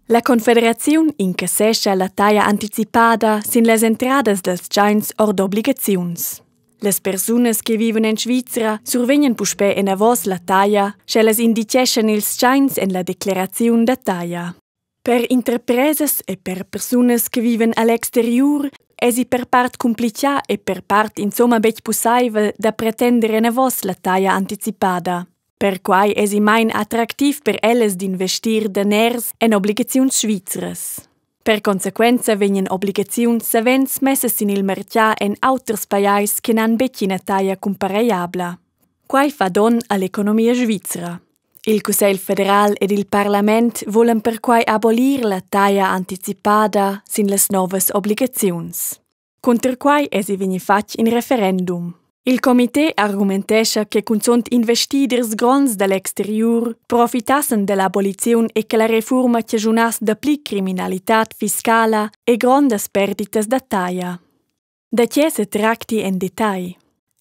La Confederaziun incassescha la taglia anticipada sin las entradas dals tschains or d'obligaziuns. Las persunas che vivan en Svizra survegnan puspè enavos la taglia, sch'ellas indicheschan ils tschains en la decleraziun da taglia. Per interpresas e per persunas che vivan a l'exteriur èsi per part cumplitgà e per part insumma betg pussaivel da pretender enavos la taglia anticipada. Perquai èsi main attractiv per ellas d'investir daners en obligaziuns svizras. Per consequenza vegnan obligaziuns savens messas sin il martgà en auters pajais che n'han betg ina taglia cumparegliabla. Quai fa donn a l'economia svizra. Il Cussegl federal ed il parlament vulan perquai abolir la taglia anticipada sin las novas obligaziuns. Cunter quai èsi vegnì fatg in referendum. Il comité argumentescha che cunzunt investiders gronds da l'exteriur profitassan da l'aboliziun e che la refurma chaschunass dapli criminalitad fiscala e grondas perditas da taglia. Da tge sa tracti en detagl?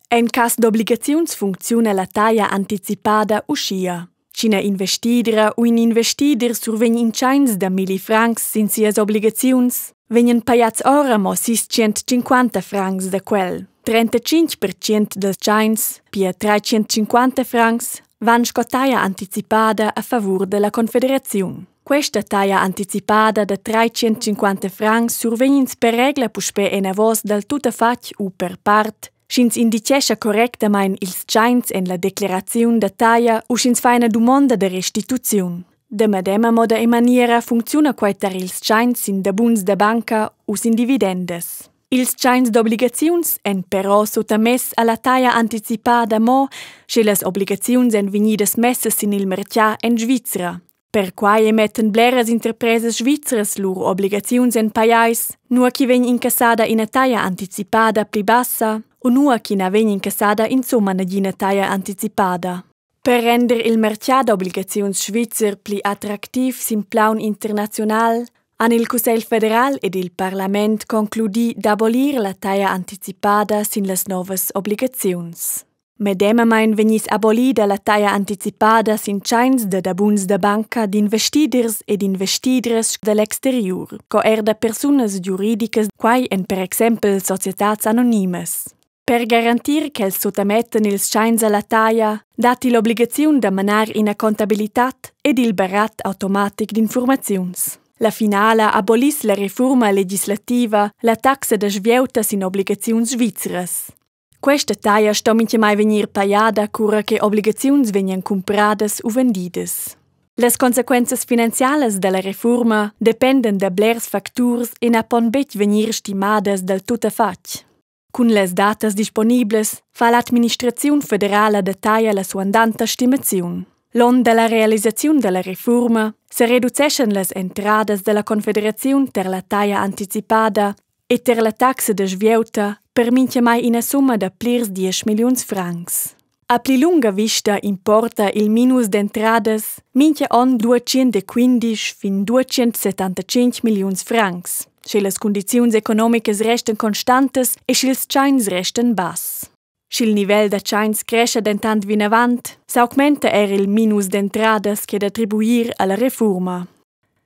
En cas d'obligaziuns funcziuna la taglia anticipada uschia. Sch'ina investidra u in investider survegn in tschains da milli francs sin sias obligaziuns, vegnan pajads ora mo 650 francs da quel. 35% dals tschains, pia 350 francs, van sco taglia anticipada a favur da la Confederaziun. Questa taglia anticipada da 350 francs survegn ins per regla puspè enavos dal tuttafatg u per part Sch'ins indichescha correctamain ils tschains en la decleraziun da taglia u sch'ins fa ina dumonda da restituziun. Da medema moda e maniera funcziuna quai tar ils tschains sin dabuns da banca u sin dividendas. Ils tschains d'obligaziuns èn però suttamess a la taglia anticipada mo, sche las obligaziuns èn vegnidas messas sin il martgà en Svizra. Perquai emettan bleras interpresas svizras lur obligaziuns en pajais, nua ch'i vegn incassada ina taglia anticipada pli bassa u nua ch'i na vegn incassada insumma nagina taglia anticipada. Per render il martgà d'obligaziuns svizzer pli attractiv sin plaun internaziunal han il Cussegl federal ed il parlament concludì d'abolir la taglia anticipada sin las novas obligaziuns. Medemamain vegniss abolida la taglia anticipada sin tschains da dabuns da banca d'investiders ed investidras da l'exteriur, sco er da persunas giuridicas, quai èn per exempel societads anonimas. Per garantir ch'els suttamettan ils tschains a la taglia, datti l'obligaziun da manar ina contabilitad ed il barat automatic d'infurmaziuns. La finala aboliss la refurma legislativa la taxa da svieuta sin obligaziuns svizras. Questa taglia sto mintgamai vegnir pajada cura che obligaziuns vegnan cumpradas u vendidas. Las consequenzas finanzialas da la refurma dependan da blers facturs e na pon betg vegnir stimadas dal tuttafatg. Cun las datas disponiblas fa l'administraziun federala da taglia la suandanta stimaziun. L'onn da la realisaziun da la refurma sa reduceschan las entradas da la Confederaziun per la taglia anticipada e ter la taxa da svieuta per mintgamai ina summa da plirs diesch milliuns francs. A pli lunga vista importa il minus d'entradas mintga onn 215 fin 275 milliuns francs, sche las cundiziuns economicas restan constantas e sch'ils tschains restan bass. Sch'il nivel da tschains crescha dentant vinavant, s'augmenta er il minus d'entradas ch'è d'attribuir a la refurma.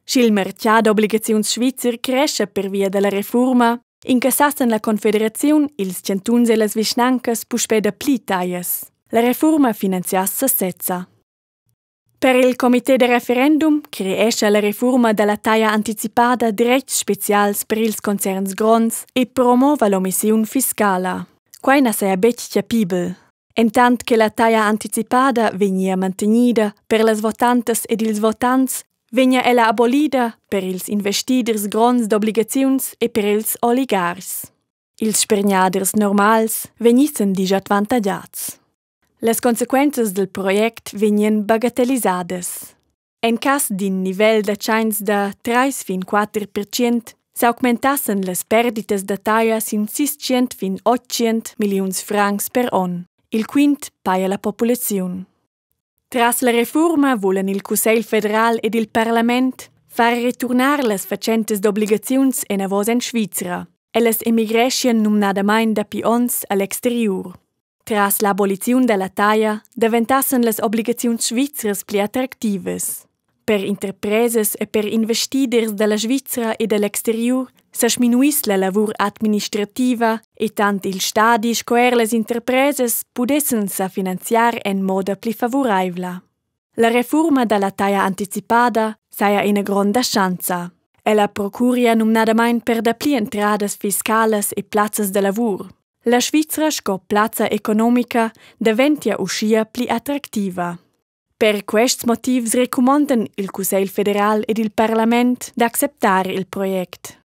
Sch'il martgà d'obligaziuns svizzer crescha pervia da la refurma, incassassan la Confederaziun, ils chantuns e las vischnancas puspè dapli taglias. La refurma finanziass sasezza. Per il comité da referendum creescha la refurma da la taglia anticipada dretgs spezials per ils concerns gronds e promova l'omissiun fiscala. Quai na saja betg chapibel. Entant che la taglia anticipada vegnia mantegnida per las votantas ed ils votants, vegnia ella abolida per ils investiders gronds d'obligaziuns e per ils oligarchs. Ils spergnaders normals vegnissen disadvantagiads. Las consequenzas dal project vegnan bagatellisadas. En cass d'in nivel da tschains da trais fin 4% s'augmentassan las perditas da taglia sin 600 fin 800 milliuns francs per onn. Il quint paja la populaziun. Tras la refurma vulan il Cussegl federal ed il parlament far returnar las fatschentas d'obligaziuns enavos en Svizra. Ellas emigreschian numnadamain dapi onns a l'exteriur. Tras l'aboliziun da la taglia daventassan las obligaziuns svizras pli attractivas. Per interpresas e per investiders da la Svizra e da l'exteriur sa sminuiss la lavur administrativa e tant il stadi sco er las interpresas pudessan sa finanziar en moda pli favuraivla. La refurma da la taglia anticipada saja ina gronda schanza. Ella procuria numnadamain per dapli entradas fiscalas e plazzas da lavur. La Svizra sco plazza economica daventia uschia pli attractiva. Per quests motivs recumondan il Cussegl federal ed il parlament d'acceptar il project.